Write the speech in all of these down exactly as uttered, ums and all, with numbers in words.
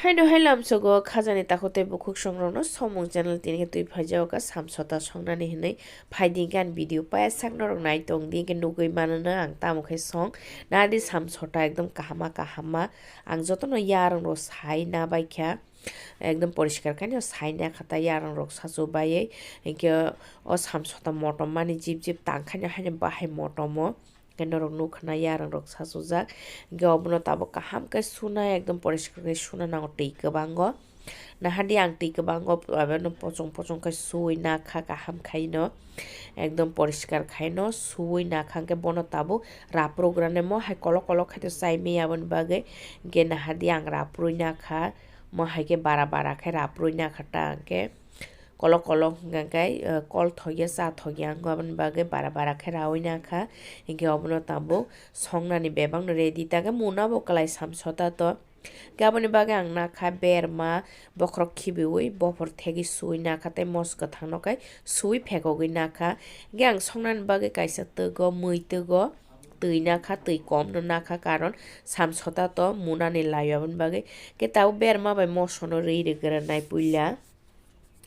Haino hai lamsogo khajani takhuk tei bukhuk songrokno Somung channel tini khe twi phaijak kha samsota songnani hinwi phaidi khe ani video paya sak norok nai tong di khe nugwi mano no ang tamo khe song nadi samsota ekdom kahama kahama ang jotono yarong rok sai na bai kha ekdom poriskar khaino sai na kha ta yarong rok sasu baiwi hinkhe o samsota motom mani jip jip tang khaino haino bahai motomo. Hwnkhe norok nukha na yarong rok sachujak. Hwnkhe obono tabuk kaham khe suna ekdom poriskar khe suna nango twi kwbango. Nahadi ang twi kwbango abono pochong pochong khe suwi nakha kaham khaino. Ekdom poriskar khaino suwi nakha hwnkhe bono tabuk raprok rwnai mo hai kolok kolok khai to chai maya aboni bagwi. Hwnkhe nahadi ang raprwi nakha mo hai khe bara bara khe raprwi nakha ta hwnkhe. Kolok kolok hwnkha khe, eh, kol thokya, cha thokya wngkha, aboni bagwi bara bara khe raui nakha. Hinkhe obono tabuk songnani bebakno ready ta khe muna bo kwlai samsota to. Hinkhe aboni bagwi ang nakha berma bokhorok khibiui bophor thegwi suui nakha tei mos kwthangno khe suui phekogwi nakha. Hinkhe ang songnani bagwi kaisa twgo, mui twgo, twi nakha, twi komno nakha, karon samsota to munani laio, aboni bagwi. Hinkhe tabuk berma bai mosono ri rwgwrwng nai puila.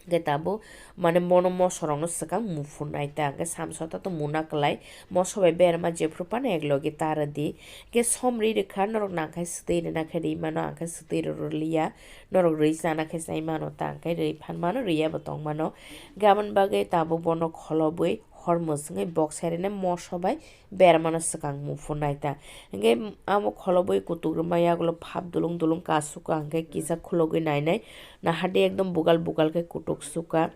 Hwnkhe tabuk, mane, bono mosorokno swkang muphunai ta, hwnkhe samsota to muna kwlai, moso bai berma jephru phano eklogi ta rwdi. Hwnkhe som ri rwkha, norok nang khe swtwi rwna khe ri mano, ang khe swtwi rw liya, norok rwi chana khe chai mano ta, hwnkhe rwi phan mano, rwiya bo tong mano. Hwnkhe aboni bagwi tabuk bono kholobwi hor mwswngwi bok sai rwna moso bai bermano swkang muphunai ta. Hwnkhe amo kholobwi kutuk rwma yagulo phap dulung dulung kasukha hwnkhe kisa khulogwi nainai. Nahadi ekdom bugal bugal khe kutuk sukha.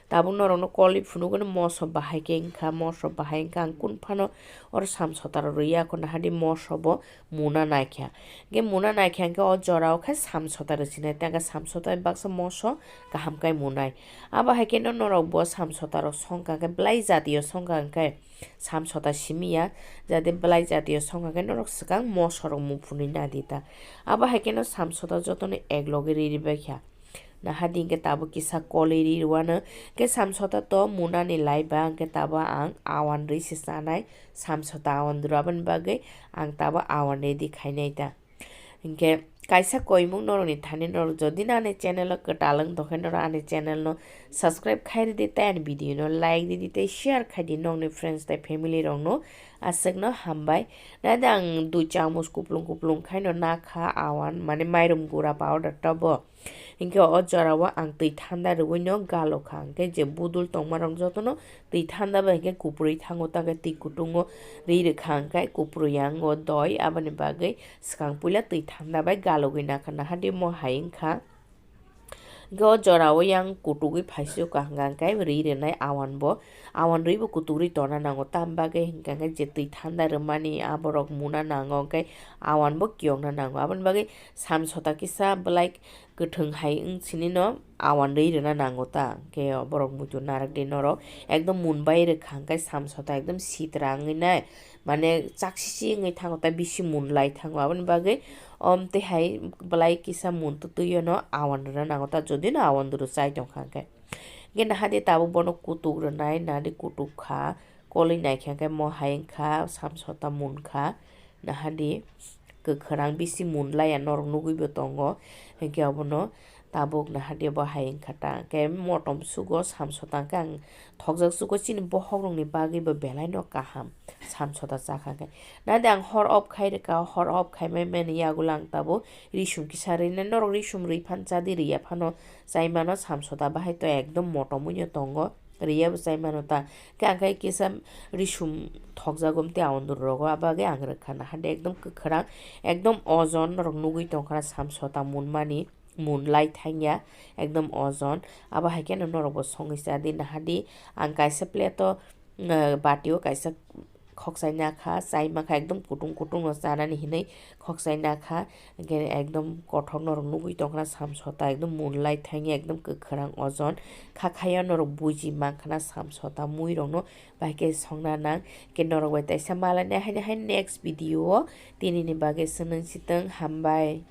Tabuk norokno kolwi phunukgwino moso bahai khe wngkha, moso bahai wngkha ang kun phano oro samsotaro rwya kho nahadi moso bo muna naikha. Hwnkhe muna naikha hwnkhe o jorao khe samsota rwchinai ta hwnkhe samsota baksa moso kaham khe munai. Abo hai kheno norok bo samsotarok songkha hwnkhe belai jatio songkha hwnkhe samsota simi ya, jate belai jatio songkha khe norok swkang mosorok muphunwi nadi ta. Abo hai kheno samsota jotono ekloge ri ri bai kha. Nahadi hwnkhe tabuk kisa kolwi ri rwano, hwnkhe samsota to munani lai ba, hwnkhe tabuk ang awan rwi se chanai, samsota awan duro, aboni bagwi ang tabuk awan ready khainai ta. Hinkhe kaisa koimung norokni thani norok jodi no ani channel o kwtal wng tongkhe norok ani channel no subscribe khai rwdi tei ani video no like rwdi tei share khaidi nokni friends tei family rokno aswkno hambai. Nadi ang dui chamuch kuplung kuplung khaino nakha awan mane mairum gura powder tobo. Hinkhe o jorao ang twi thanda rwino galokha, hinkhe je budul tongmarok jotono twi thanda bai hinkhe kuprwi thango, tangkhe twi kutungo ri rwkha, hinkhe kuprwi yango doi, aboni bagwi swkang puila twi thanda bai galogwi nakha, nahadi mo hai wngkha. Hinkhe o jorao yang kutugwi phaisukha, hwnkha hinkhe ri rwnai awan bo, awan rwi bo kutugwi tongna nango, tam bagwi hinkha hinkhe je twi thanda rwmani aborok muna nango, hinkhe awan bo kiyokna nango, aboni bagwi samsota kisa belai kwthwng hai wng sini no awan rwi rwna nango ta, hwnkhe borok muitu narwk di norok ekdom mun bai rwkha hwnkhe samsota ekdom sitra wngwi nai, mane chaksisi wngwi thango ta bisi mun lai thango, aboni bagwi om tei hai belai kisa mun twtwi no awan rwna nango ta, jodi no awan duro chai tongkha hwnkhe. Hwnkhe nahadi tabuk bono kutuk rwnai, nadi kutuk kha, kolwi naikha hwnkhe mo hai wngkha samsota mun kha. Nahadi kwkhwrang bisi mun laiya norok nugwi bo tongo, hinkhe obono tabuk nahadi bo hai wngkha ta, hinkhe motom sugo samsota hinkhe ang thokjak sugo chini bokhok rokni bagwi bo belai no kaham samsota chakha hinkhe. Nadi ang hor off khai rwkha, hor off khai mai mani yagulo ang tabuk risum kisa rwinai, norok risum rwi phan chadi rwya phano chai mano, samsota bahai to ekdom motom wngwi no tongo. Rwya bo chai mano ta. Khe ang khe kisa risum thokjago, amtwi awan duro rogo, abo bagwi ang rwkha nahadi ekdom kwkhwrang, ekdom ojon norok nugwi tongkha na samsota mun mani, mun lai thangya, ekdom ojon. Abo hai kheno norok bo songwi cha di nahadi, ang kaisa plate o, eh, bati o kaisa khokchai nakha, chai mankha ekdom kutung kutung no chanani hinwi khokchai nakha, hwnkhe ekdom kothok norok nugwi tongkhana samsota ekdom mun lai thangya ekdom kwkhwrang ojon, kha khaya norok buji mankha na samsota mui rokno bai khe songna nang khe norok bai taisa malainai haino hai next video o tinini bagwi swnwi sitwng hambai.